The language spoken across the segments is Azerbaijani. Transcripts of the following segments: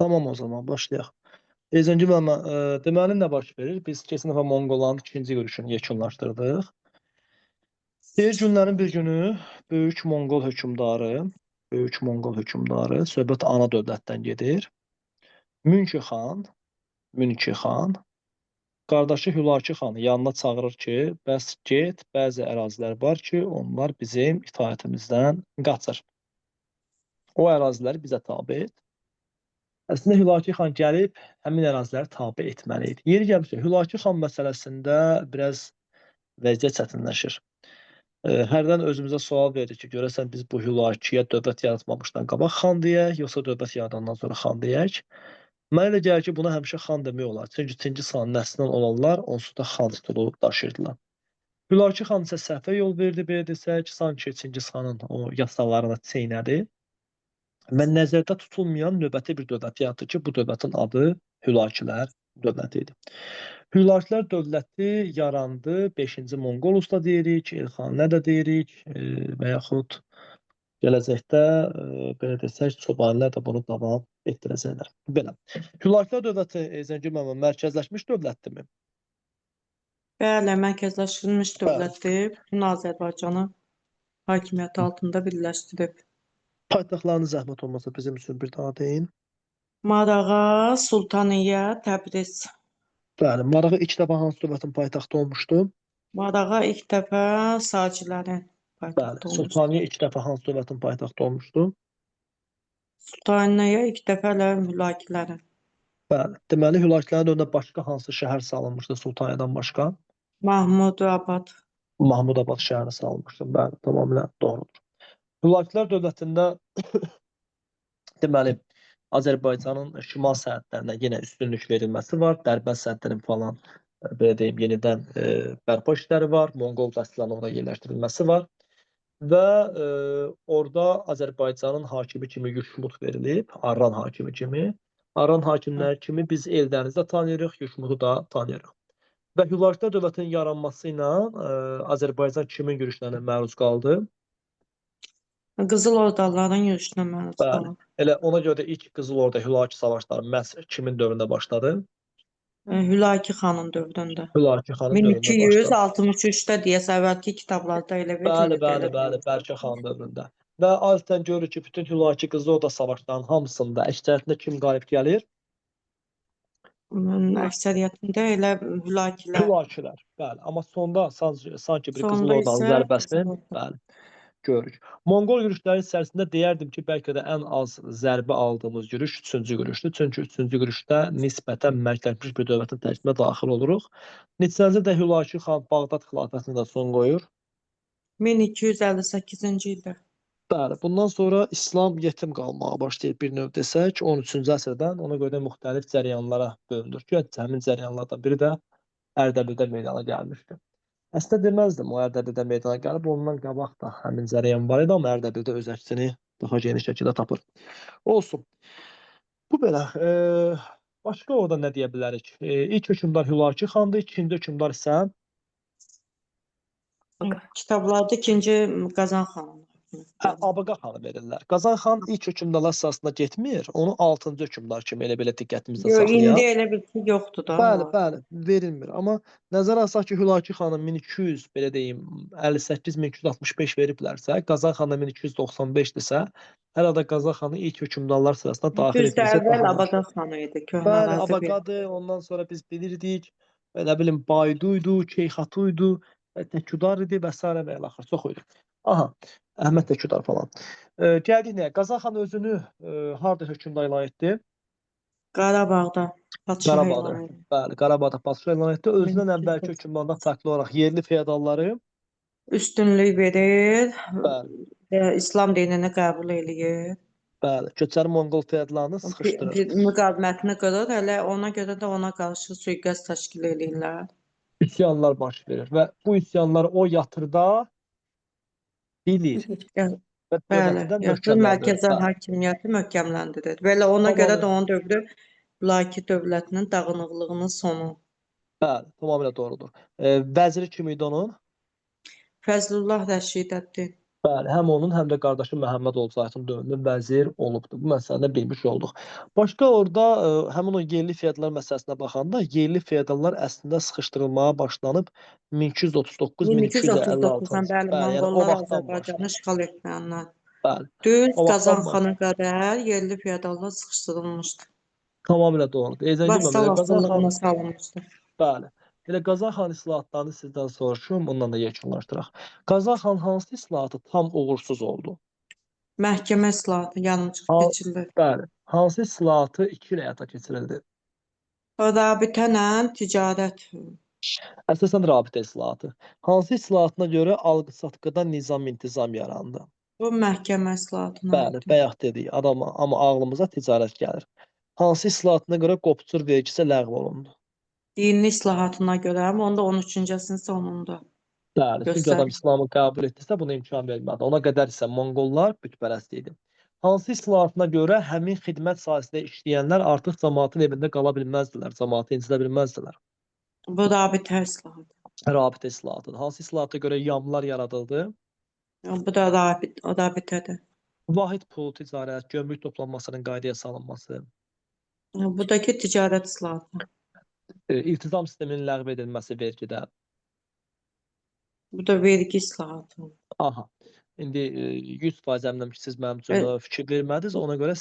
Tamam o zaman başlayaq. Zəngin müəllim, deməli nə baş verir? Biz keçən dəfə Monqolların ikinci görüşünü yekunlaşdırdıq. Deyir günlərin bir günü böyük Monqol hökmdarı, böyük Monqol hökmdarı, söhbət ana dövlətdən gedir. Münki xan, Münki xan qardaşı Hülakü xanı yanına çağırır ki, bəs get, bəzi ərazilər var ki, onlar bizim itaətimizdən qaçır. O əraziləri bizə tabe et. Əslində Hülakü xan gəlib həmin əraziləri tabe etməli idi. Yeri gəlmişkən Hülakü xan məsələsində biraz vəziyyət çətinləşir. Hərdən özümüzə sual veririk ki, görəsən biz bu Hülaküyə dövlət yaratmamışdan qabaq xan deyək, yoxsa dövlət yaradandan sonra xan deyək? Mənə elə gəlir ki, buna həmişə xan demək olar. Çünki Çingiz xanın nəslindən olanlar onsuz da xan titulu daşıyırdılar. Hülakü xan isə səhvə yol verdi, belə desək, sanki Çingiz xanın o yasalarını çeynədi və nəzərdə tutulmayan növbəti bir dövlət yaratdı ki, bu dövlətin adı Hülakülər dövləti idi. Hülakülər dövləti yarandı 5-ci Monqol usta deyirik, Elxanə də deyirik və yaxud gələcəkdə belə desək, Çobanilər də bunu davam etdirəcəklər. Belə. Hülakülər dövləti Zəngin müəllim mərkəzləşmiş dövlətdirmi? Bəli, mərkəzləşdirilmiş Bəli. dövlətdir. Bütün Azərbaycanı hakimiyyəti altında birləşdirib. Paytaxtlarını zəhmət olmasa bizim üçün bir daha deyin. Marağa, Sultaniyyə, Təbriz. Bəli, Marağa ilk dəfə hansı dövlətin paytaxtı olmuşdu? Marağa ilk dəfə Sacilərin Bəli, paytaxtı olmuşdu. Sultaniyə ilk dəfə hansı dövlətin paytaxtı olmuşdu? Sultaniyyə ilk dəfə elə Hülakilərin. Bəli. Deməli, Hülakülərin dövründə başqa hansı şəhər salınmışdı Sultaniyadan başqa? Mahmudabad. Mahmudabad şəhəri salınmışdı. Bəli, tamamilə doğrudur. Hülakülər dövlətində deməli Azərbaycanın şimal sərhədlərinə yenə üstünlük verilməsi var. Dərbənd sədlərinin falan belə deyim, yenidən bərpa işləri var. Monqol dəstələrinin orada yerləşdirilməsi var. Və orada Azərbaycanın hakimi kimi Yuşmut verilib, Arran hakimi kimi. Arran hakimləri kimi biz Eldənizi də tanıyırıq, Yuşmutu da tanıyırıq. Və Hülakülər dövlətinin yaranması ilə Azərbaycan kimin yürüşlərinə məruz qaldı? Qızıl Ordalıların yürüşünə məruz Bəli. qalıb. Elə ona görə də ilk Qızıl Orda Hülakü savaşları məhz kimin dövründə başladı? Hülakü xanın dövründə. Hülakü xanın dövründə başladı. 1263-də deyəsən əvvəlki kitablarda elə Bəli, verilirdi, bəli, elə bəli, bir. Bərkə xan dövründə. Və adətən görürük ki, bütün Hülakü Qızıl Orda savaşlarının hamısında əksəriyyətində kim qalib gəlir? Əksəriyyətində elə Hülakilər. Hülakülər. Bəli, amma sonda sanki bir Qızıl Sonda Ordanın isə zərbəsini, Qızıl Orda. bəli, görürük. Monqol yürüşləri içərisində deyərdim ki, bəlkə də ən az zərbə aldığımız yürüş üçüncü yürüşdür. Çünki üçüncü yürüşdə nisbətən mərkəzləşmiş bir dövlətin tərkibinə daxil oluruq. Neçənci də Hülakü xan Bağdad xilafətinə də son qoyur. 1258-ci ildə. Bəli, bundan sonra İslam yetim qalmağa başlayır bir növ desək, 13-cü əsrdən ona görə də müxtəlif cərəyanlara bölünür ki, həmin cərəyanlardan biri də Ərdəbildə meydana gəlmişdi. Əslində deməzdim o Ərdəbildə meydana gəlib, ondan qabaq da həmin cərəyan var idi, amma Ərdəbildə öz əksini daha geniş şəkildə tapır. Olsun. Bu belə. Başqa orada nə deyə bilərik? İlk hökmdar Hülakü xandır, ikinci hökmdar isə Kitablarda ikinci Qazan xanın. Hə, Abaqa xanı verirlər. Qazan xan ilk hökmdarlar sırasında getmir, onu 6-cı hökmdar kimi elə belə diqqətimizdə Yox, saxlayaq. indi elə bil ki, yoxdur da. Bəli, bəli, verilmir. Amma nəzərə alsaq ki, Hülakü xanı 1200, belə deyim, 58 1265 veriblərsə, Qazan xanı 1295-dirsə, hər halda Qazan xanı ilk hökmdarlar sırasına daxil Düzdür, edilsə əvvəl daha yaxşı. Abaqa xanı idi, köhnə Bəli, ərazi bir. Abaqadır. Ondan sonra biz bilirdik, nə bilim, Baydu idi, Keyxatu idi, Təküdar idi və sairə və ilaxır. Çox idi. Aha, Əhməd Təküdar falan. Gəldik nəyə? Qazan xan özünü harda hökmdar elan etdi? Qarabağda padşah Qarabağda. elan etdi. Bəli, Qarabağda padşah elan etdi. Özündən əvvəlki 1200 hökmdardan fərqli olaraq yerli feodalları Üstünlük verir, bəli, və İslam dinini qəbul eləyir. Bəli, köçəri Monqol feodallarını sıxışdırır. Müqavimətini qırır, elə ona görə də ona qarşı sui-qəsd təşkil eləyirlər. Üsyanlar baş verir və bu üsyanları o yatırda bilir və Bəli, dövlətindən yatır möhkəmləndirir. mərkəzi Bəli. hakimiyyəti möhkəmləndirir. Belə ona görə də Tamamilə. onun dövrü Hülaki dövlətinin dağınıqlığının sonu. Bəli, tamamilə doğrudur. Vəziri kim idi onun? Fəzlullah Rəşidəddin. Bəli, həm onun, həm də qardaşı Məhəmməd Olcaytun dövründə vəzir olubdur. Bu məsələni bilmiş olduq. Başqa orada həmin o yerli feodallar məsələsinə baxanda yerli feodallar əslində sıxışdırılmağa başlanıb 1239-dan 1239-1256-cı. bəli, Bəli, yəni o Monqollar vaxtdan Azərbaycanı başlayır. işğal etməyəndən. Bəli, Düz o vaxtdan Qazan baş xana qədər yerli feodallar sıxışdırılmışdı. Tamamilə doğrudur. Eyzən deməm, Vassal elə Qazan xan, asılılığına salınmışdı. bəli. Elə Qazan xan islahatlarını sizdən soruşum, ondan da yekunlaşdıraq. Qazan xan hansı islahatı tam uğursuz oldu? Məhkəmə islahatı yarımçıq Ha, keçirildi. bəli. Hansı islahatı 2 il həyata keçirildi? Rabitə ilə ticarət. Əsasən rabitə islahatı. Hansı islahatına görə alqı-satqıda nizam-intizam yarandı? Bu məhkəmə islahatına Bəli, aiddir. bayaq dedik, adama, amma ağlımıza ticarət gəlir. Hansı islahatına görə qopçur vergisi ləğv olundu? Dini islahatına görə, amma onda 13-cü əsrin sonunda Bəli, çünki adam göstərir. İslamı qəbul etdisə buna imkan vermədi. Ona qədər isə Monqollar bütpərəst idi. Hansı islahatına görə həmin xidmət sahəsində işləyənlər artıq cəmaatın evində qala bilməzdilər, cəmaatı incidə bilməzdilər. Bu rabitə islahatı. Rabitə islahatıdır. Hansı islahata görə yamlar yaradıldı? Bu da rabitədir. Vahid pul, ticarət, gömrük toplanmasının qaydaya salınması, Bu da ki ticarət islahatı. İltizam sisteminin ləğv edilməsi vergidə. Bu da vergi islahatı. Aha. İndi 100% əminəm ki, siz mənim cümləmə fikir vermədiniz. Ona görə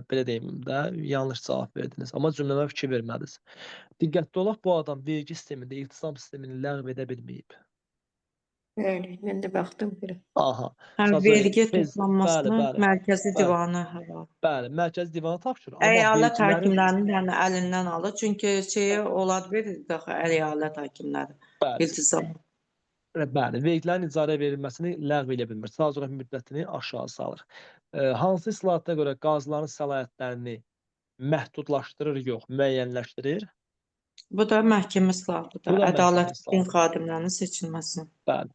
belə deyim də, yanlış cavab verdiniz. Amma cümləmə fikir vermədiniz. Diqqətli olaq, bu adam vergi sistemində iltizam sistemini ləğv edə bilməyib. Bəli, mən də baxdım belə. Aha. Hə, Sadəcə vergi tez, bəli, toplanmasını bəli. mərkəzi Bəli. divana həvalə. Bəli, mərkəzi divana tapşırır. Amma Əyalət vergilərin hakimlərinin yəni əlindən alır. Çünki şeyi onlar verirdi axı əyalət hakimləri. Bəli. İltizam. Bəli, vergilərin icarəyə verilməsini ləğv edə bilmir. Sadəcə olaraq müddətini aşağı salır. Hansı islahata görə qazıların səlahiyyətlərini məhdudlaşdırır, yox, müəyyənləşdirir? Bu da məhkəmə islahatıdır. Bu da məhkəmə Ədalət din islahatıdır. xadimlərinin seçilməsi. Bəli.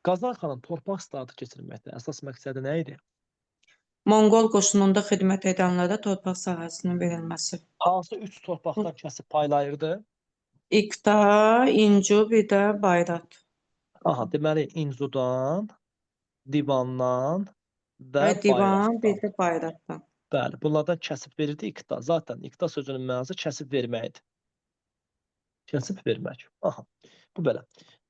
Qazan xanın torpaq islahatı keçirməkdə əsas məqsədi nə idi? Monqol qoşununda xidmət edənlərə torpaq sahəsinin verilməsi. Hansı üç torpaqdan kəsib paylayırdı? İqta, İncu, bir də Bayrat. Aha, deməli İncudan, Divandan və Və divan, bir Bayratdan. də Bayratdan. Bəli, bunlardan kəsib verirdi iqta. Zaten iqta sözünün mənası kəsib verməkdir. Kəsib vermək. Aha, bu belə.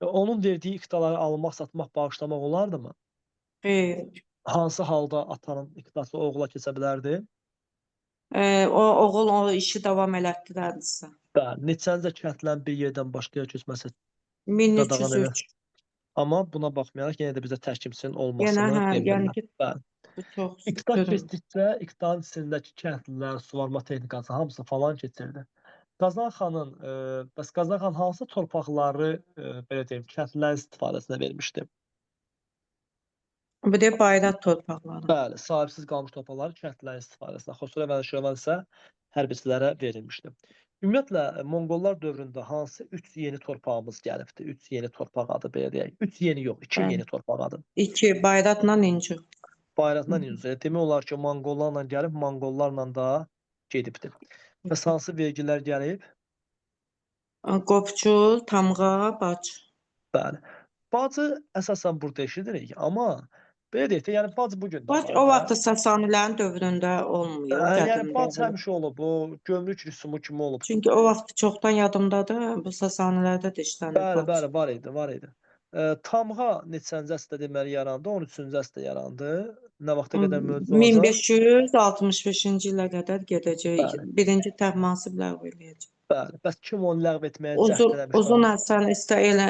Onun verdiyi iqtaları almaq, satmaq, bağışlamaq olardımı? Xeyr. Hansı halda atanın iqtası oğula keçə bilərdi? O oğul o işi davam elətdirərdisə. Bəli, neçəncə kəndlərin bir yerdən başqaya köçməsi qadağan elə. 1303. Amma buna baxmayaraq yenə də bizə təhkimçinin Yenə olmasını hə, yəni demirlər. ki, Bəli. bu çox İqta görünmür. keçdikcə iqtanın içindəki kəndlilər, suvarma texnikası hamısı falan keçirdi. Qazan xanın, bəs Qazan xan hansı torpaqları, belə deyim, kəndlilərin istifadəsinə vermişdi? Bu da Bayrat torpaqları. Bəli, sahibsiz qalmış torpaqları kəndlilərin istifadəsinə, Xosrov Ənuşirvan isə hərbiçilərə verilmişdi. Ümumiyyətlə, Monqollar dövründə hansı üç yeni torpağımız gəlibdi? Üç yeni torpaq adı, belə deyək. Üç yeni yox, iki Bəli. yeni torpaq adı. İki, Bayratla İncu. Bayratla İncu. Demək olar ki, Monqollarla gəlib, Monqollarla da gedibdi. Bəs hansı vergilər gəlib? Qopçul, Tamğa, Bac. Bəli. Bacı əsasən burada eşidirik, amma belə deyək də, yəni bac bu gün də Bac var o da. vaxt Sasanilərin dövründə olmuyor, Yəni qədim bac dövrdə. həmişə olub, o gömrük rüsumu kimi olub. Çünki o vaxt çoxdan yadımdadır, bu Sasanilərdə də işlənir Bəli, bac. bəli, var idi, var idi. Tamğa neçənci əsrdə deməli yarandı? 13-cü əsrdə yarandı. Nə vaxta qədər mövcud olacaq? 1565-ci ilə qədər gedəcək. Bəli. Birinci Təhmasib ləğv eləyəcək. Bəli. Bəs kim onu ləğv etməyə cəhd Uzun, eləmişdi? Uzun Həsən istə elə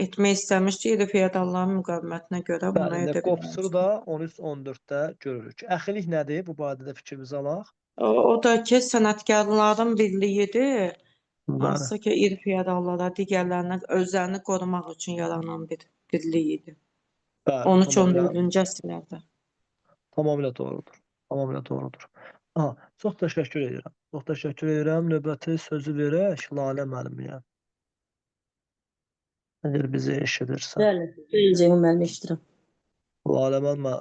etmək istəmişdi, iri feodalların müqavimətinə görə bunu Bəli, indi edə Qopsuru bilməmişdi. da 13-14-də görürük. Əxirlik nədir? Bu barədə də fikrimizi alaq. O da ki, sənətkarların birliyidir. Bəli. Hansısa ki, iri feodallara, digərlərinə özlərini qorumaq üçün yaranan bir birlik idi. Bəli, 13-14-cü əsrlərdə. Tamamilə doğrudur. Tamamilə doğrudur. Aha, çox təşəkkür edirəm. Çox təşəkkür edirəm. Növbəti sözü verək Lalə müəllimliyə. Əgər bizi eşidirsə. Bəli, bəli Ceyhun müəllim eşidirəm. Lalə müəllimə,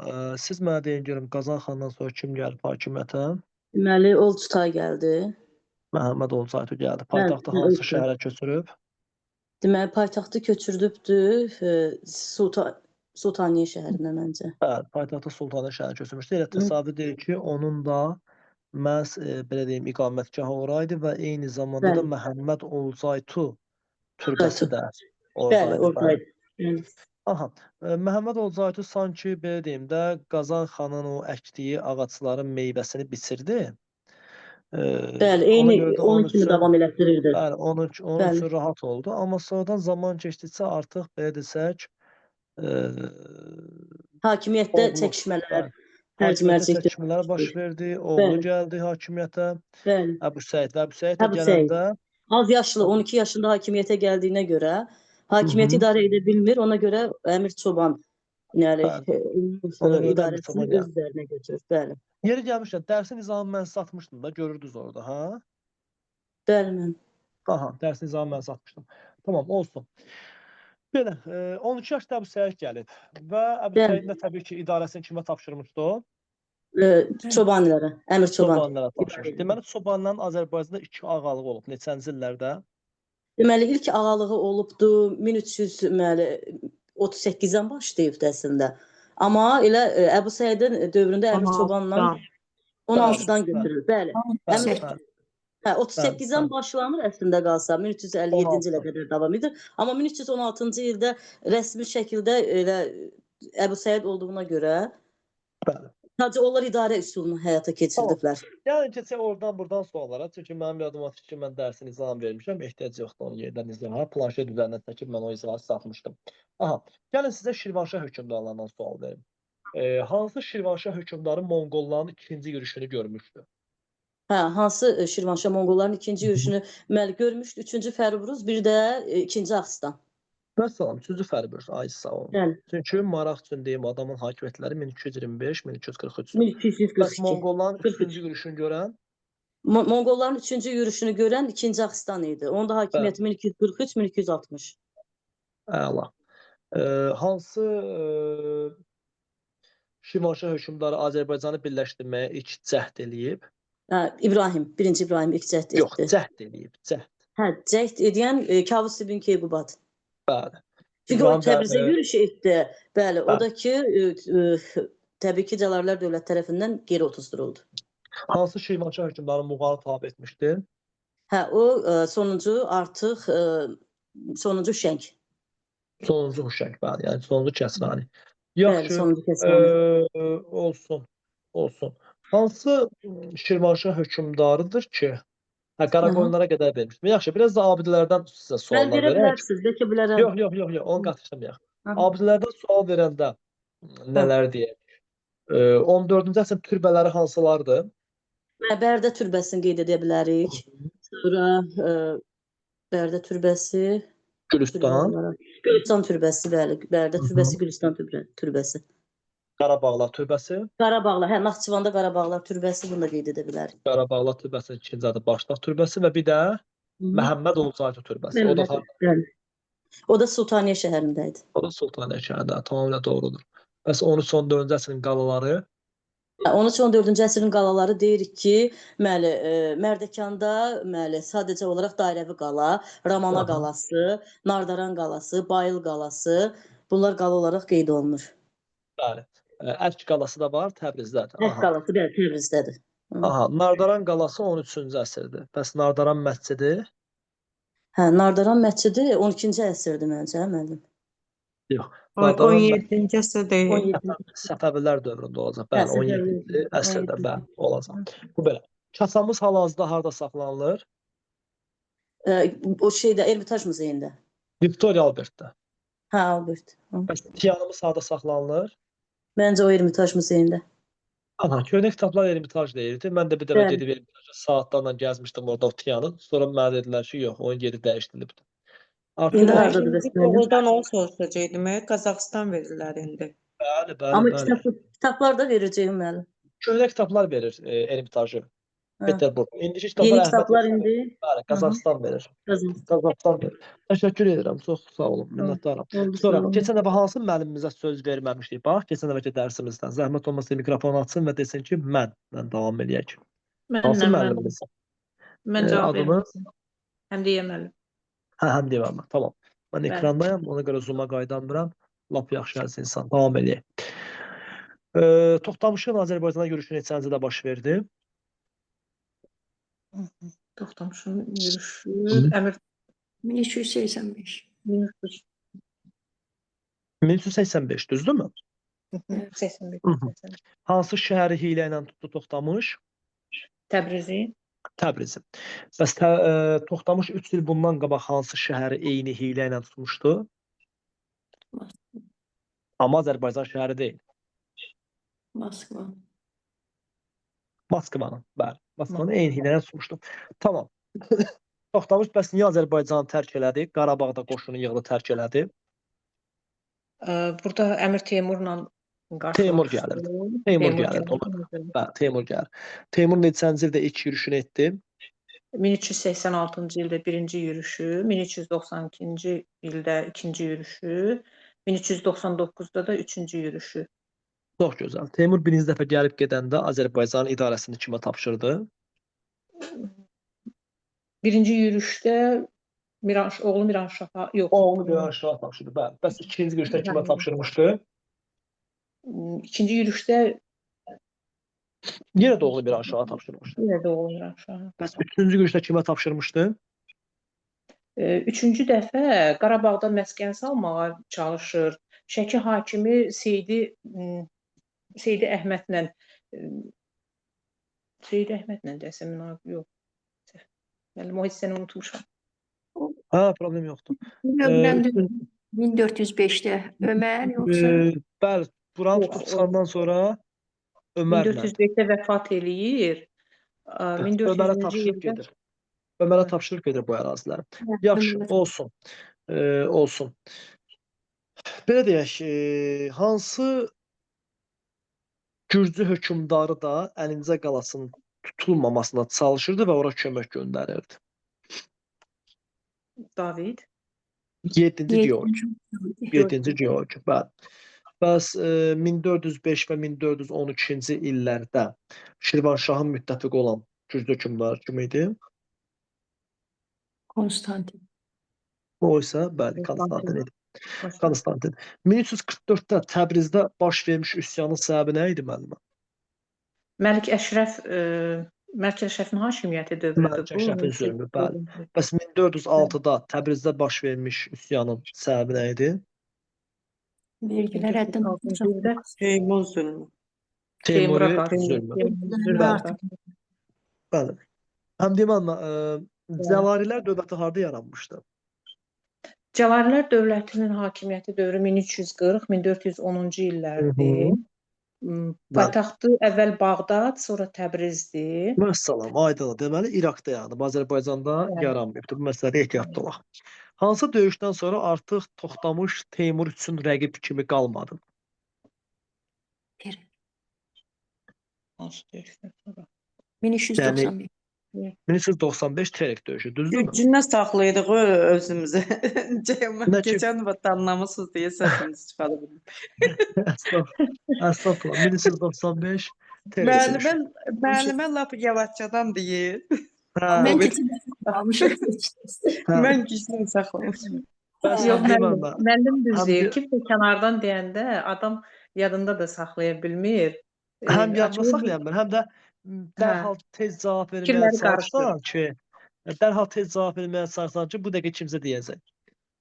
siz mənə deyin görüm Qazan xandan sonra kim gəlib hakimiyyətə? Deməli, Olcutay gəldi. Məhəmməd Olcaytu gəldi. Bəli, Paytaxtı hansı Olcay. şəhərə köçürüb? Deməli, paytaxtı köçürdübdü. Sultan Sultaniyə şəhərinə məncə. Bəli, paytaxtı Sultaniyə şəhərinə köçürmüşdü. Elə Hı. təsadüf deyil ki, onun da məhz belə deyim, iqamətgahı ora idi və eyni zamanda da Bəli. Məhəmməd Olcaytu türbəsi Olcaytu. də Bəli, oradaydı. Bəli. oradaydı. Bəli. Aha, Məhəmməd Olcaytu sanki belə deyim də Qazan xanın o əkdiyi ağacların meyvəsini biçirdi. Bəli, Ona eyni görə də onun onun kimi üçün davam elətdirirdi. bəli, onun Bəli. üçün rahat oldu. Amma sonradan zaman keçdikcə artıq belə desək, Hakimiyyətdə oğlu, çəkişmələr, bəli, hərc hakimiyyətdə mərc çəkişmələr baş verdi. Oğlu Bəli. gəldi hakimiyyətə. Bəli. Əbu Səid və Əbu Səid də Əbu Səid. gələndə Az yaşlı, 12 yaşında hakimiyyətə gəldiyinə görə hakimiyyəti idarə edə bilmir. Ona görə Əmir Çoban yəni Bəli. Ona görə də Əmir idarəsini Çoban öz gəldi. üzərinə götürür. Bəli. Yeri gəlmişkən dərsin nizamı mən sizə atmışdım da, görürdünüz orada, ha? Bəli, mən. Aha, dərsin nizamı mən sizə atmışdım. Tamam, olsun. Belə, 12 yaşda Əbu Səid gəlib və Əbu Bəli. Səidin də təbii ki, idarəsini kimə tapşırmışdı o? Çobanilərə, Əmir Çoban. Çobanilərə tapşırmışdı. edirdi. Deməli, Çobanların Azərbaycanda iki ağalığı olub neçənci illərdə? Deməli ilk ağalığı olubdu 1300 deməli 38-dən başlayıb əslində. Amma elə Əbu Səidin dövründə Əmir Çobanla 16-dan Bəli, götürür. Bəli. bəli, Əmir bəli. Hə, 38-dən bəli. başlanır əslində qalsa 1357-ci ilə 16. qədər davam edir. Amma 1316-cı ildə rəsmi şəkildə elə Əbu Səid olduğuna görə Bəli. sadəcə onlar idarə üsulunu həyata keçirdiblər. Yəni keçək oradan buradan suallara. Çünki mənim yadıma düşür ki, mən dərsin izahını vermişəm. Ehtiyac yoxdur onun yerdən izaha. Planşet üzərindən çəkib mən o izahı satmışdım. Aha, gəlin sizə Şirvanşah hökmdarlarından sual verim. Hansı Şirvanşah hökmdarı Monqolların ikinci yürüşünü görmüşdü? Hə, hansı Şirvanşah Monqolların ikinci yürüşünü məli görmüşdü? Üçüncü Fərruz, bir də ikinci Ağıstan. Vəssalam, üçüncü Fərruz. Ay sağ olun. Bəli, Çünki maraq üçün deyim, adamın hakimiyyətləri 1225, 1243. Bəs 1242. Monqolların 43. üçüncü yürüşünü görən? Monqolların üçüncü yürüşünü görən ikinci Ağıstan idi. Onun da hakimiyyəti 1243, 1260. Əla. Hansı Şirvanşah hökmdarı Azərbaycanı birləşdirməyə ilk cəhd eləyib? Hə, İbrahim, birinci İbrahim ilk cəhd Yox, etdi. cəhd eləyib, cəhd. Hə, cəhd edən Kavus ibn Keyqubad. Bəli. Çünki o İbrahim Təbrizə yürüş etdi. Bəli, o Bəli. da ki təbii ki, Cəlalilər dövlət tərəfindən geri otuzduruldu. Hansı Şirvanşah hökmdarı Muğanı tabe etmişdi? Hə, o sonuncu artıq sonuncu Şəng. Sonuncu Huşəng, bəli, yəni sonuncu Kəsrani. Bəli, Yaxşı, sonuncu Kəsrani. olsun, olsun. Hansı Şirvanşah hökmdarıdır ki, hə, Qaraqoyunlara qədər vermişdim. Yaxşı, biraz da abidələrdən sizə Bəli, suallar verə verək. bilərsiniz, bəlkə bilərəm. Yox, yox, yox, yox, onu qatışdırmayaq. Aha. Abidələrdən sual verəndə nələr deyək? 14-cü əsrin türbələri hansılardır? Bərdə türbəsini qeyd edə bilərik. Sonra Bərdə türbəsi, türbə Gülüstan, olaraq Gülüstan türbəsi, bəli. Bərdə Hı -hı. türbəsi, Gülüstan türbəsi. Qarabağlar türbəsi, Qarabağlar, hə, Naxçıvanda Qarabağlar türbəsi, bunu da qeyd edə bilərik. Qarabağlar türbəsinin ikinci adı Başdağ türbəsi və bir də Məhəmməd Olcaytu türbəsi. O da Məhəmməd, bəli. O da Sultaniyə şəhərində idi. O da Sultaniyə şəhərində, tamamilə doğrudur. Bəs 13-14-cü əsrin qalaları? 13-14-cü əsrin qalaları deyirik ki, məli, Mərdəkanda, məli, sadəcə olaraq dairəvi qala, Ramana Aha. qalası, Nardaran qalası, Bayıl qalası, bunlar qala olaraq qeyd olunur. Bəli. Ərk qalası da var Təbrizdədir. Ərk Aha. qalası, bəli, Təbrizdədir. Hı. Aha, Nardaran qalası 13-cü əsrdir. Bəs Nardaran məscidi? Hə, Nardaran məscidi 12-ci əsrdir məncə, hə, müəllim? Yox. Nardaran 17-ci əsr deyil. 17-ci. Səfəvilər dövründə olacaq. Hə, Bəli, 17-ci əsrdə 17-ci. bəli, olacaq. Bu belə. Kasamız hal-hazırda harda saxlanılır? O şeydə Ermitaj muzeyində. Victoria Albertdə. Hə, Albert. Hı. Bəs Tianımız harda saxlanılır? Məncə o Ermitaj muzeyində. Aha, köhnə kitablar Ermitaj deyirdi. Mən də bir dəfə Bəli. gedib Ermitaja saatlarla gəzmişdim orada o Tianı. Sonra mənə dedilər ki, yox, onun yeri dəyişdirilibdir. Artıq İndi o- hardadır bəs İndi müəllim? doğrudan onu soruşacaqdım. Qazaxıstan verirlər indi. Bəli, bəli, Amma bəli. kitablar da verəcəyim müəllim. Köhnə kitablar verir Ermitajı. Hə. Peterburg. İndiki kitablar Yeni Əhməd kitablar Yesevi. indi. Bəli, Qazaxıstan verir. Qazaxıstan. Qazaxıstan verir. Təşəkkür edirəm. Çox sağ olun. Minnətdaram. Oldu, Sonra sağ olun. keçən dəfə hansı müəllimimizə söz verməmişdik? Bax, keçən dəfəki dərsimizdən. Zəhmət olmasa mikrofonu açsın və desin ki, mənlə davam eləyək. Hansı Mənlə, mən, müəllimimiz? mən cavab Adını? verdim. Həmdiyə müəllim. Hə, Həmdiyə müəllimə. Tamam. Mən Bəli. ekrandayam, ona görə Zoom-a qayıdanmıram. Lap yaxşı əziz insan. Davam eləyək. Toxtamışın Azərbaycana yürüşü neçənci ildə baş verdi? Toxtamışın yürüşü Əmir 1385. 1385. 1385, düzdürmü? 85. Hı hı. Hansı şəhəri hiylə ilə tutdu Toxtamış? Təbrizi. Təbrizi. Bəs Toxtamış 3 il bundan qabaq hansı şəhəri eyni hiylə ilə tutmuşdu? Moskva. Amma Azərbaycan şəhəri deyil. Moskva. Moskvanın, bəli. Moskvanın eyni hiylə ilə tutmuşdu. Tamam. Toxtamış bəs niyə Azərbaycanı tərk elədi? Qarabağda qoşunu yığdı, tərk elədi. Burada Əmir Teymurla Teymur qarşılaşdı. gəlirdi. Teymur gəlirdi ona. Bəli, Teymur gəlir. Teymur neçənci ildə ilk yürüşünü etdi? 1386-cı ildə birinci yürüşü, 1392-ci ildə ikinci yürüşü, 1399-da da üçüncü yürüşü. Çox gözəl. Teymur birinci dəfə gəlib gedəndə Azərbaycanın idarəsini kimə tapşırdı? Birinci yürüşdə oğlu Miranşaha, yox. Oğlu Miranşaha tapşırdı, bəli. Bəs ikinci yürüşdə kimə tapşırmışdı? İkinci yürüşdə Yenə də oğlu Miranşaha tapşırmışdı. Yenə də oğlu Miranşaha. Bəs üçüncü yürüşdə kimə tapşırmışdı? Üçüncü dəfə Qarabağda məskən salmağa çalışır. Şəki hakimi Seyidi Əhmədlə Seyidi Əhmədlə desəm, yox. Müəllim, o hissəni unutmuşam. Hə, problem yoxdur. 1405-də Ömər yoxsa? Bəli, buranı tutub çıxandan sonra Ömərlə. 1405-də vəfat eləyir. Ömərə tapşırıb gedir. Ömərə tapşırıb gedir bu əraziləri. Yaxşı, olsun. Olsun. Belə deyək, hansı Gürcü hökmdarı da Əlincə qalasının tutulmamasına çalışırdı və ora kömək göndərirdi? David. 7-ci Georgi. 7-ci Georgi, bəli. Bəs 1405 və 1412-ci illərdə Şirvanşahın müttəfiqi olan Gürcü hökmdarı kim idi? Konstantin. O isə, bəli, Konstantin idi. Konstantin. 1344-də Təbrizdə baş vermiş üsyanın səbəbi nə idi, müəllimə? Məlik Əşrəfin hakimiyyəti dövrüdür. Məlik Əşrəfin zülmü, bəli. Bəs 1406-da Təbrizdə baş vermiş üsyanın səbəbi nə idi? Vergilər həddən artıq. Teymur zülmü. Teymuri zülmü. Bəli. Bəli. Həm deyim, amma Cəlalilər dövləti harda yaranmışdı? Cəlalilər dövlətinin hakimiyyəti dövrü 1340-1410-cu illərdir. Paytaxtı əvvəl Bağdad, sonra Təbrizdir. Məsələn, aydındır. Deməli, İraqda yaranıb, Azərbaycanda yaranmayıbdır. Bu məsələdə ehtiyatlı olaq. Hansı döyüşdən sonra artıq Toxtamış Teymur üçün rəqib kimi qalmadı? Hansı döyüşdən sonra? 1395. 1395 Terek döyüşü, düzdürmü? Gücünə saxlayırıq özümüzü. Keçən vaxt anlamısınız deyə səsinizi çıxardım. Əstəğfurullah. 1395 Terek döyüşü. Müəllimə lap yavaşcadan deyir. Mən keçən saxlamışam. Mən gücünə saxlamışam. Yox, müəllim düz deyir. Kimsə kənardan deyəndə adam yadında da saxlaya bilmir. Həm yadında saxlaya bilmir, həm də dərhal tez cavab verməyə çalışsan ki, dərhal tez cavab verməyə çalışsan ki, bu dəqiqə kimsə deyəcək.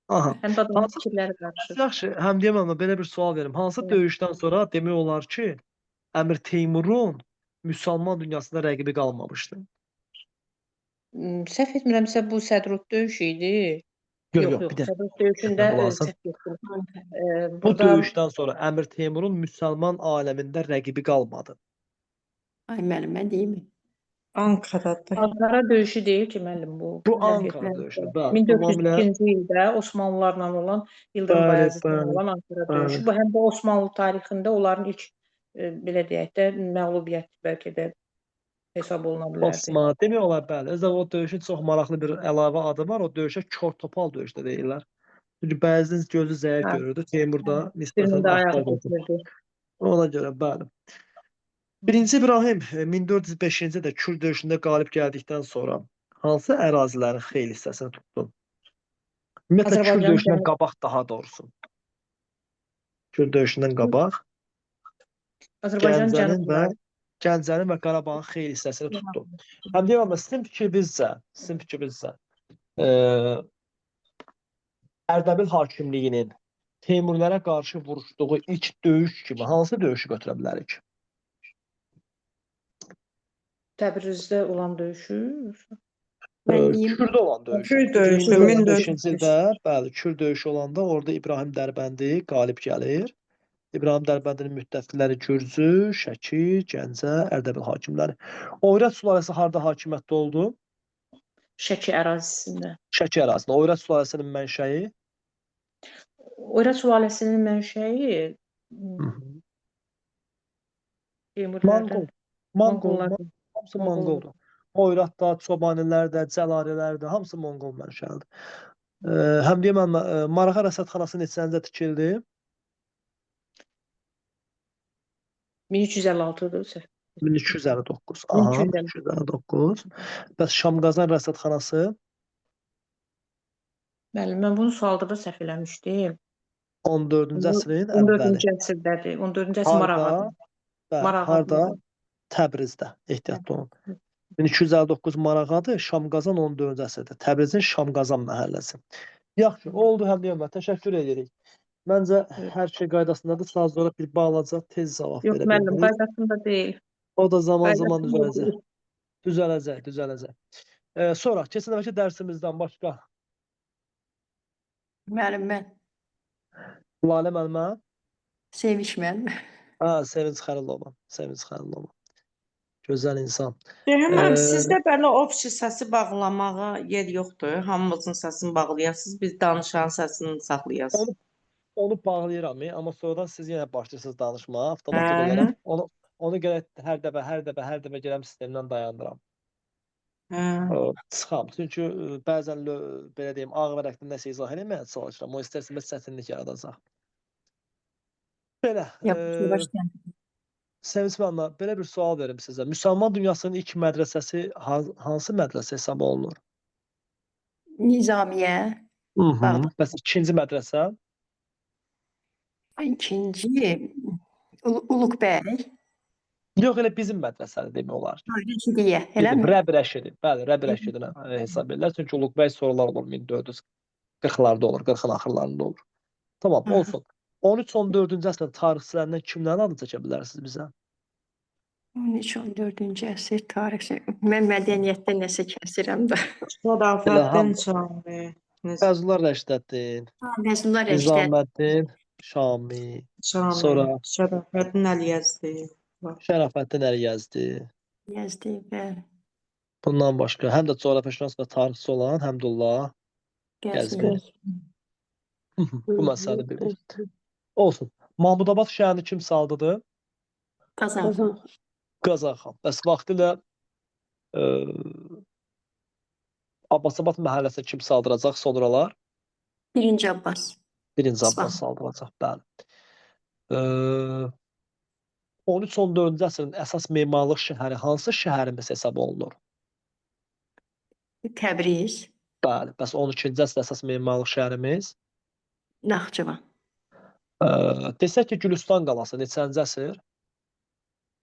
Aha. Həm də adamın fikirləri qarışır. Yaxşı, həm deyəm amma belə bir sual verim. Hansı döyüşdən sonra demək olar ki, Əmir Teymurun müsəlman dünyasında rəqibi qalmamışdı? Səhv etmirəmsə bu Sədrud döyüşü idi. Yox, yox, bir də. Sədrud döyüşündə səhv etdim. Bu döyüşdən sonra Əmir Teymurun müsəlman aləmində rəqibi qalmadı. Ay müəllim, mən deyim. Ankara'da. Ankara döyüşü deyil ki, müəllim bu. Bu Ankara döyüşü, bəli. 1402-ci ildə Osmanlılarla olan, Yıldırım Bayazıdla olan Ankara döyüşü. Bu həm də Osmanlı tarixində onların ilk, belə deyək də, məğlubiyyət bəlkə də hesab oluna bilərdi. Osmanlı, demək olar, bəli. Özə o döyüşün çox maraqlı bir əlavə adı var. O döyüşə kor topal döyüş də deyirlər. Çünki bəzinin gözü zəif görürdü. Teymur da nisbətən artdırdı. Ona görə, bəli. Birinci İbrahim 1405-ci ildə Kür döyüşündə qalib gəldikdən sonra hansı ərazilərin xeyli hissəsini tutdu? Ümumiyyətlə, Kür döyüşündən qabaq daha doğrusu. Kür döyüşündən qabaq Azərbaycan Gəncənin və cənubunda. Gəncənin və Qarabağın xeyli hissəsini tutdu. Həm deyirəm, amma sizin fikrinizcə, e, Ərdəbil hakimliyinin Teymurilərə qarşı vuruşduğu ilk döyüş kimi hansı döyüşü götürə bilərik? Təbrizdə olan döyüşü. Mən deyim. Kürdə olan döyüş. Kür döyüşü, 1405-ci ildə, bəli, Kür döyüşü olanda orada İbrahim Dərbəndi qalib gəlir. İbrahim Dərbəndinin müttəfiqləri Gürcü, Şəki, Gəncə, Ərdəbil hakimləri. Oyrad sülaləsi harda hakimiyyətdə oldu? Şəki ərazisində. Şəki ərazisində. Oyrad sülaləsinin mənşəyi? Oyrad sülaləsinin mənşəyi Teymurilərdən. Monqol. Monqol. Monqollardan. Hamısı Monqoldur. Monqoldur. Oyrad da, Çobanilər də, Cəlalilər də, hamısı Monqol mənşəlidir. Həm deyim, Marağa rəsədxanası neçənci ildə tikildi? 1356-dır səhv. 1259. Aha, 1259. 1259. Bəs Şamqazan rəsədxanası Bəli, mən bunu sualda da səhv eləmişdim. 14-cü əsrin əvvəli. 14-cü əsrdədir. 14-cü əsr Harda? Marağadır. Bəli, Marağadır. harda? Təbrizdə. Ehtiyatlı olun. 1259 Marağadır, Şamqazan 14-cü əsrdə. Təbrizin Şamqazan məhəlləsi. Yaxşı, oldu həm deyəm, təşəkkür edirik. Məncə hər şey qaydasındadır. Sadəcə bir balaca tez cavab Yox verə müəllim, bilmirik. qaydasında deyil. O da zaman-zaman Qaydasında düzələcək. deyil. Düzələcək, düzələcək. Sonra keçən dəfəki dərsimizdən başqa Müəllim mən. Lalə müəllimə. Sevinç müəllim. Ha, Sevinç Xəlilova. Sevinç Xəlilova. Gözəl insan. Deyirəm, müəllim, sizdə belə opsi səsi bağlamağa yer yoxdur. Hamımızın səsini bağlayasınız, biz danışan səsini saxlayasınız. Onu bağlayıram, amma sonradan siz yenə başlayırsınız danışmağa avtomatik Hə. olaraq. Onu gərək hər dəfə, hər dəfə, hər dəfə gələm sistemdən dayandıram. Hə. Çıxam. Çünki bəzən belə deyim, ağ vərəqdə nəsə izah eləməyə çalışıram. O istər-istəməz çətinlik yaradacaq. Belə, Yavaş yavaş. Sevinç müəllimə, belə bir sual verim sizə. Müsəlman dünyasının ilk mədrəsəsi hansı mədrəsə hesab olunur? Nizamiyə. Bağdad. Bəs ikinci mədrəsə? İkinci Uluq bəy. Yox, elə bizim mədrəsədir demək olar. Rəşidiyyə, Bizim eləmi? Rəb Rəşidi. Bəli, Rəb Rəşidinə hesab edirlər. Çünki Uluq bəy sonralar olur, 1440-larda olur, 40-ın axırlarında olur. Tamam, olsun. 13-14-cü əsrin tarixçilərindən kimlərin adını çəkə bilərsiniz bizə? 13-14-cü əsr tarixçi. Mən mədəniyyətdə nəsə kəsirəm də. Şərafəddin Şami, Fəzullah Rəşidəddin, Fəzullah Rəşidəddin. Nizaməddin Şami, Şami, sonra Şərafəddin Əliyəzdi. Şərafəddin Əliyəzdi. Yəzdi, bəli. Bundan başqa həm də coğrafiyaşünas və tarixçi olan Həmdullah Qəzvini. Qəzvini. Bu məsələni bilirik. Olsun. Mahmudabad şəhərini kim saldıdı? Qazan. Qazan xan. Bəs vaxtilə Abbasabad məhəlləsini kim saldıracaq sonralar? Birinci Abbas. Birinci Abbas İsfahan. saldıracaq, bəli. 13-14-cü əsrin əsas memarlıq şəhəri hansı şəhərimiz hesab olunur? Təbriz. Bəli, bəs 12-ci əsrin əsas memarlıq şəhərimiz? Naxçıvan. Desək ki, Gülüstan qalası neçənci əsr?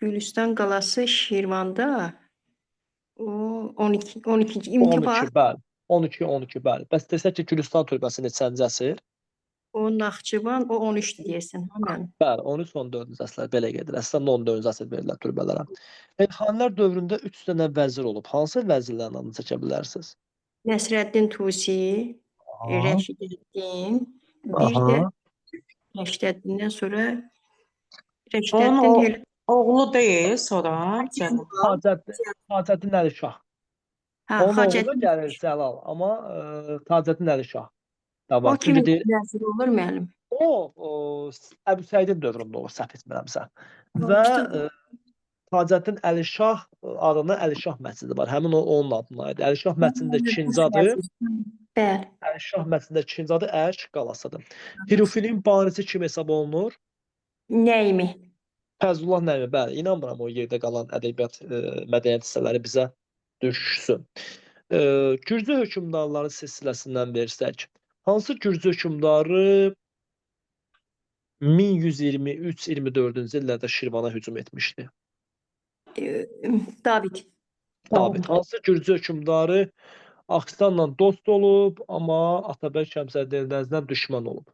Gülüstan qalası Şirvanda o 12 12-ci imki 12, var. bəli. 12, 12, bəli. Bəs desək ki, Gülüstan türbəsi neçənci əsr? O Naxçıvan, o 13-dür deyəsən, hə mənim? Bəli, 13-14-cü əsrlər belə gedir. Əslində 14-cü əsr verirlər türbələrə. Elxanilər dövründə 3 dənə vəzir olub. Hansı vəzirlərin adını çəkə bilərsiniz? Nəsrəddin Tusi, Rəşidəddin, bir də Rəşidəddindən sonra Onun Rəşidəddin elə oğlu deyil, sonra Cəlal. Tacəddin Əlişah. Hə, Onun oğlu Xacəddin gəlir Cəlal, amma Tacəddin Əlişah da O var. Çünki kimin deyir, vəziri olur müəllim? o Əbu Səidin dövründə olur, səhv etmirəmsə. Və Tacəddin Əlişah adına Əlişah məscidi var. Həmin o onun adına idi. Əlişah məscidində ikinci adı, Bəli. Əlişah məscidində ikinci adı Ərş qalasıdır. Hürufiliyin banisi kim hesab olunur? Nəymi? Fəzlullah Nəimi, bəli, inanmıram o yerdə qalan ədəbiyyat, mədəniyyət hissələri bizə düşsün. Gürcü hökmdarları silsiləsindən versək, hansı Gürcü hökmdarı 1123-24-cü illərdə Şirvana hücum etmişdi? David. David. Hansı Gürcü hökmdarı Axstanla dost olub, amma Atabəy Şəmsəddin Eldənizlə düşmən olub?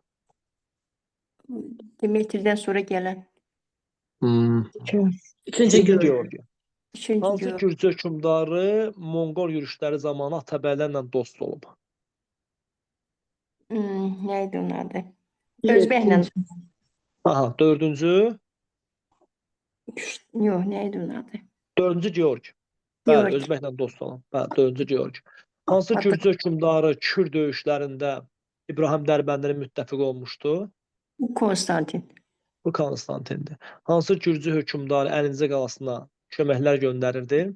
Dimitridən sonra gələn. Üçüncü Georgi. Georgi. Üçüncü Hansı Georgi. Gürcü hökmdarı Monqol yürüşləri zamanı Atabəylərlə dost olub? Nə idi onun adı? Özbəklə. Aha, dördüncü, Yox, nə idi onun adı? dördüncü Georgi. Bəli, Georgi. Özbəklə dost olan. Bəli, dördüncü Georgi. Hansı Ata- Gürcü hökmdarı Kür döyüşlərində İbrahim Dərbəndinin müttəfiqi olmuşdu? Konstantin. Bu Konstantindir. Hansı Gürcü hökmdarı Əlincə qalasına köməklər göndərirdi?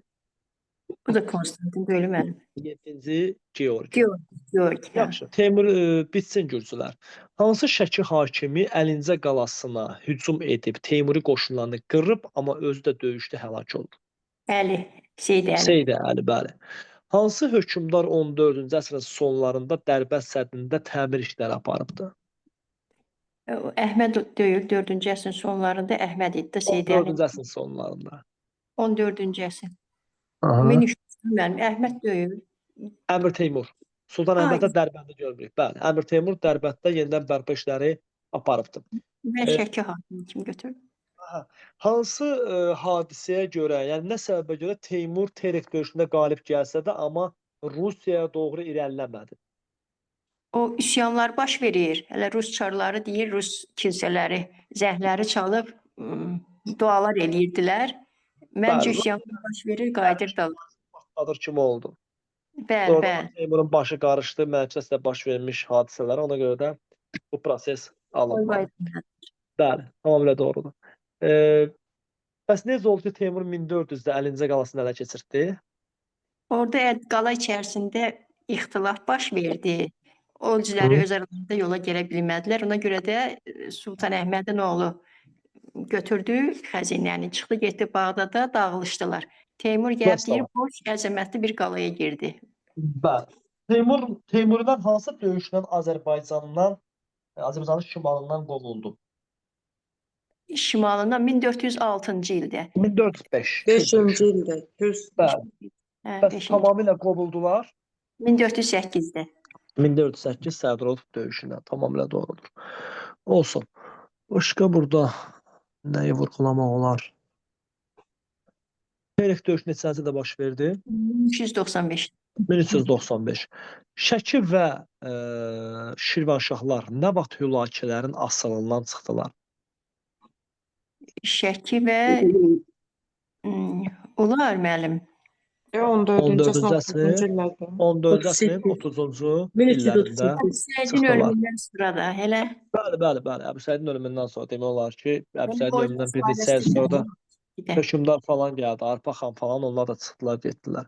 Bu da Konstantin deyil mənim. 7-ci Georgi. Georgi. Hə. Yaxşı, Teymur bitsin Gürcülər. Hansı Şəki hakimi Əlincə qalasına hücum edib Teymuri qoşunlarını qırıb, amma özü də döyüşdə həlak oldu? Əli, Seyid Əli. Seyid Əli, bəli. Hansı hökmdar 14-cü əsrin sonlarında Dərbənd səddində təmir işləri aparıbdı? O, Əhməd deyil, 4-cü əsrin sonlarında Əhməd idi də Seyid Əli. 14-cü əsrin sonlarında. 14-cü əsr. Aha. 1300 mənim Əhməd deyil. Əmir Teymur. Sultan Ay. Əhməddə Dərbəndi görmürük. Bəli, Əmir Teymur Dərbənddə yenidən bərpa işləri aparıbdı. Mən Şəki hakimi kimi götürdüm. Hansı hadisəyə görə, yəni nə səbəbə görə Teymur Terek döyüşündə qalib gəlsə də, amma Rusiyaya doğru irəliləmədi? O üsyanlar baş verir. Hələ Rus çarları deyir, Rus kilsələri zəhləri çalıb dualar eləyirdilər. Məncə Bəli, üsyanlar baş verir, qayıdır da. Patladır kimi oldu. Bəli, Doğrudan bəli. Teymurun başı qarışdı, mərkəzdə baş vermiş hadisələrə, ona görə də bu proses alınmadı. Bəli, tamamilə doğrudur. Bəs necə oldu ki, Teymur 1400-də Əlincə qalasını ələ keçirtdi? Orada qala içərisində ixtilaf baş verdi. Olcuları öz aralarında yola gələ bilmədilər. Ona görə də Sultan Əhmədin oğlu götürdü xəzinəni, çıxdı, getdi Bağdada, dağılışdılar. Teymur gəlib deyir, boş, əzəmətli bir qalaya girdi. Bəli. Teymurlar hansı döyüşlə Azərbaycandan, Azərbaycanın şimalından qovuldu? Şimalından 1406-cı ildə. 1405. 5-ci ildə. Bəli. Hə, Bəs beşinci. tamamilə qovuldular. 1408-də. 1408 Sədrov döyüşündən tamamilə doğrudur. Olsun. Başqa burada nəyi vurğulamaq olar? Terek döyüşü neçənci ildə baş verdi? 1395. 1395. Şəki və Şirvanşahlar nə vaxt Hülakilərin asılından çıxdılar? Şəki və olar müəllim. 14-cü 14-cü əsrin əsrin 30-cu illərdə. 14-cü əsrin 38. 30-cu illərində 1338. Səidin çıxdılar. ölümündən sonra da elə Bəli, bəli, bəli. Əbu Səidin ölümündən sonra demək olar ki, Əbu Yəni Səidin Qoyun ölümündən bir neçə il sülaləsindən sonra da bir də. hökmdar falan gəldi, Arpa xan falan, onlar da çıxdılar, getdilər.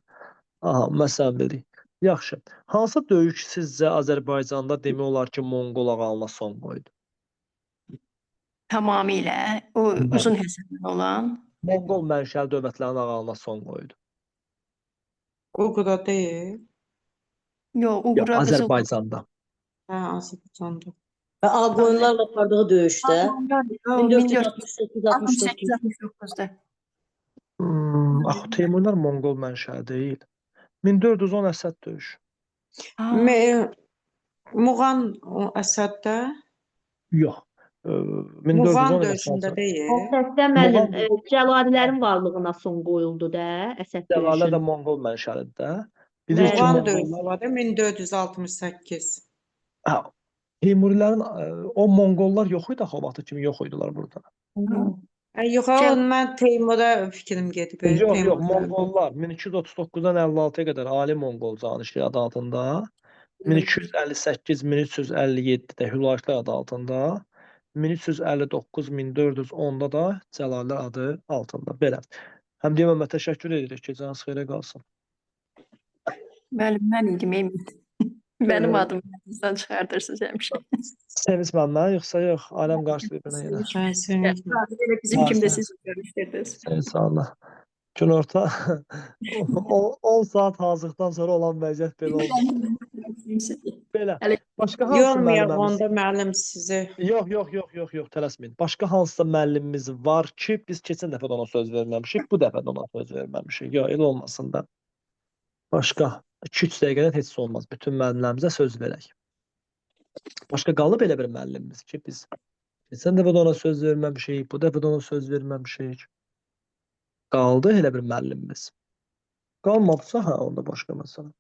Aha, məsələn dedik. Yaxşı. Hansı döyüş sizcə Azərbaycanda demək olar ki, Monqol ağalına son qoydu? Tamamilə o Bəli. uzun Həsəndən olan Monqol mənşəli dövlətlərin ağalına son qoydu. Uğura deyil. Yox, Yox, Uğura Qızıl Azərbaycanda. Hə, Azərbaycanda. Və Ağqoyunlarla apardığı döyüşdə 1468-69. 1468-69-da. Axı Teymurlar Monqol mənşəli deyil. 1410 Əsəd döyüşü. Muğan o Əsəddə, Yox. Muğan 1410 döyüşündə Əsəd. deyil. Əsəddə müəllim, Muğan Cəlalilərin varlığına son qoyuldu da, Əsəd Cəlalilər də döyüşündə. Monqol mənşəlidir də. Bilirik ki, Muğan Monqollar döyüşü var da 1468. Hə, Teymurilərin o Monqollar yox idi axı o vaxta kimi yox idilər burada. Yox, mən Teymura fikrim gedib. Yox, yox, Teymurda. Monqollar 1239-dan 56-ya qədər Ali Monqol canişliyi adı altında, 1258-1357-də Hülakülər adı altında, 1359-1410-da da Cəlalilər adı altında. Belə. Həm deyəm, mən təşəkkür edirik ki, canınız xeyrə qalsın. Müəllim, mən idim, Emin. Mənim adımı yadınızdan çıxardırsınız həmişə. Sevinç məndən, yoxsa yox, aləm qarşı bir-birinə yenə. Hə, sevinç. Elə bizim kimi də siz görüşdürdünüz. Sağ olun. Günorta 10 saat hazırlıqdan sonra olan vəziyyət belə oldu. Sizi. Belə. Hələ- Başqa hansı Yormayaq müəlliməmiz? onda müəllim sizi. Yox, yox, yox, yox, yox, tələsməyin. Başqa hansısa müəllimimiz var ki, biz keçən dəfə də ona söz verməmişik, bu dəfə də ona söz verməmişik. Yox, elə olmasın da. Başqa 2-3 dəqiqədən heç olmaz. Bütün müəllimlərimizə söz verək. Başqa qalıb elə bir müəllimimiz ki, biz keçən dəfə də ona söz verməmişik, bu dəfə də ona söz verməmişik. Qaldı elə bir müəllimimiz. Qalmadısa, hə, onda başqa məsələ.